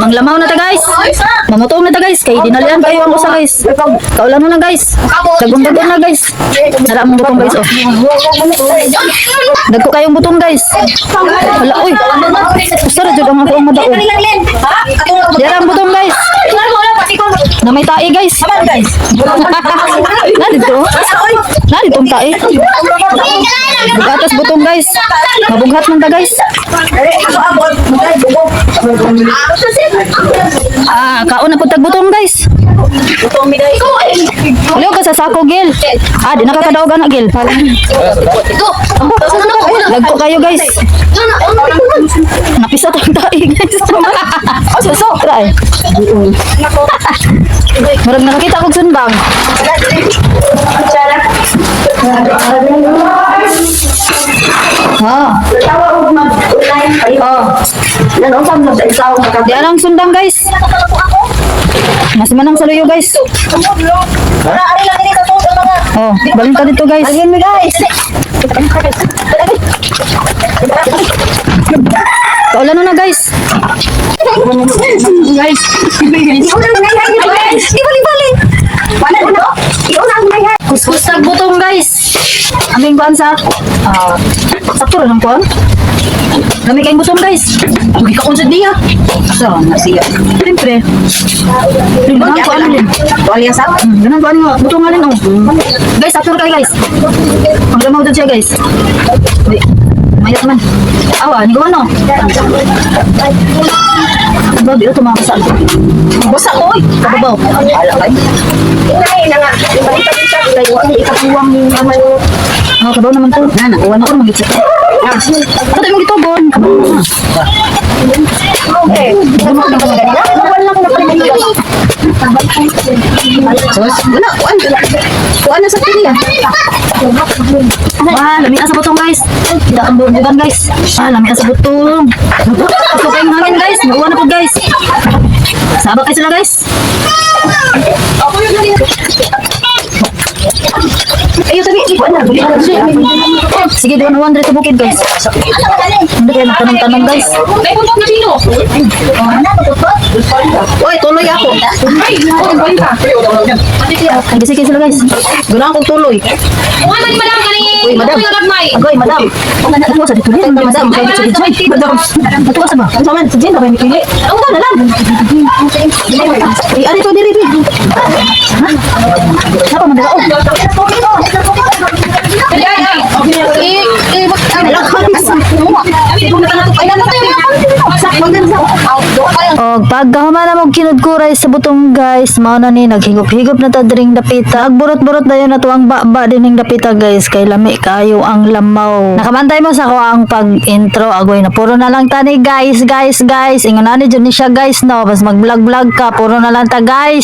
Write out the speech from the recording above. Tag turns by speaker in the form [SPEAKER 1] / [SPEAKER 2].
[SPEAKER 1] Manglamaw na ta, guys. Mamutong na ta, guys, kay dinalian kayo ang usa, guys. Kaulan na, guys. Dagong-dagon na, guys. Nara among butong, guys, oh. Dagko kayong butong, guys. Hala, oy. Usa ra jud ang ako ang madaog. Dira ang butong, guys. Na may tae, guys. Na dito. Na dito ang tae. Bugatas butong, guys. Mabughat man ta, guys. Ah, kaon na pud tag butong, guys. Liw ka sa sako, Gil. Ah, di nakakadaog ana, Gil. Lagko kayo, guys. Napisa tong tae, guys. Oh, so try. Murag nakakita kog sundang. Ha. Oh. Di anang sundang, guys. Nasa manang saluyo, guys. Oh, balin ta dito, guys.
[SPEAKER 2] Guys.
[SPEAKER 1] Kaulan na, guys.
[SPEAKER 2] Guys. Bali-bali.
[SPEAKER 1] Kuskus tag butong, guys. Aming kuan sa ah, sakto ra ng kuan. Lami kayong butong, guys.
[SPEAKER 2] Uy, kaon sa niya. So, na siya.
[SPEAKER 1] Siyempre. Ganang kuan din.
[SPEAKER 2] Wala sa.
[SPEAKER 1] Ganang kuan nga. Butong nga rin, oh. Guys, sakto ra kayo, guys. Ang lamaw dyan siya, guys. Uy, mayat man. Awa, ni gawa no. Babi, ito mga kasal.
[SPEAKER 2] Basta ko, oy.
[SPEAKER 1] Kababaw.
[SPEAKER 2] Ala kay.
[SPEAKER 1] Oh, kabaw naman to.
[SPEAKER 2] Na na, uwan
[SPEAKER 1] Ako naman gitsa. Patay mo gitugon.
[SPEAKER 2] Sus, wala, kuan. Kuan na sa kanya.
[SPEAKER 1] Wah, lami sa butong, guys. Kita ang bugan, guys. Ah, lami sa butong. Gusto kayong hangin, guys. Nauwa na po, guys. Sabak kayo sila, guys.
[SPEAKER 2] Ayo tabi, kuan na.
[SPEAKER 1] Sige, doon 100 sa bukid, guys. Hindi kayo nagtanong-tanong, guys.
[SPEAKER 2] Oy, tuloy ako.
[SPEAKER 1] Ay, sige sila, guys.
[SPEAKER 2] Guna akong tuloy. Uy, madam.
[SPEAKER 1] Agoy, madam. Natuwa sa dito rin.
[SPEAKER 2] Madam.
[SPEAKER 1] Madam. Natuwa sa ba?
[SPEAKER 2] Ano man, sa Jen, ba pili?
[SPEAKER 1] Ang na lang.
[SPEAKER 2] Ay, ari to diri diri.
[SPEAKER 1] Ha? Napa man dala, oh.
[SPEAKER 2] Eh,
[SPEAKER 1] Og pagkahuman na mo kinudkuray sa butong, guys, mao na ni naghigop-higop na ta diring dapita. Agburot-burot dayon na tuang ba dining dapita, guys, kay lami kayo ang lamaw. Nakabantay mo sa ako ang pag-intro, agoy na puro na lang tani, guys, guys, guys. Ingon ani jud ni siya, guys, no, bas mag-vlog-vlog ka, puro na lang ta, guys.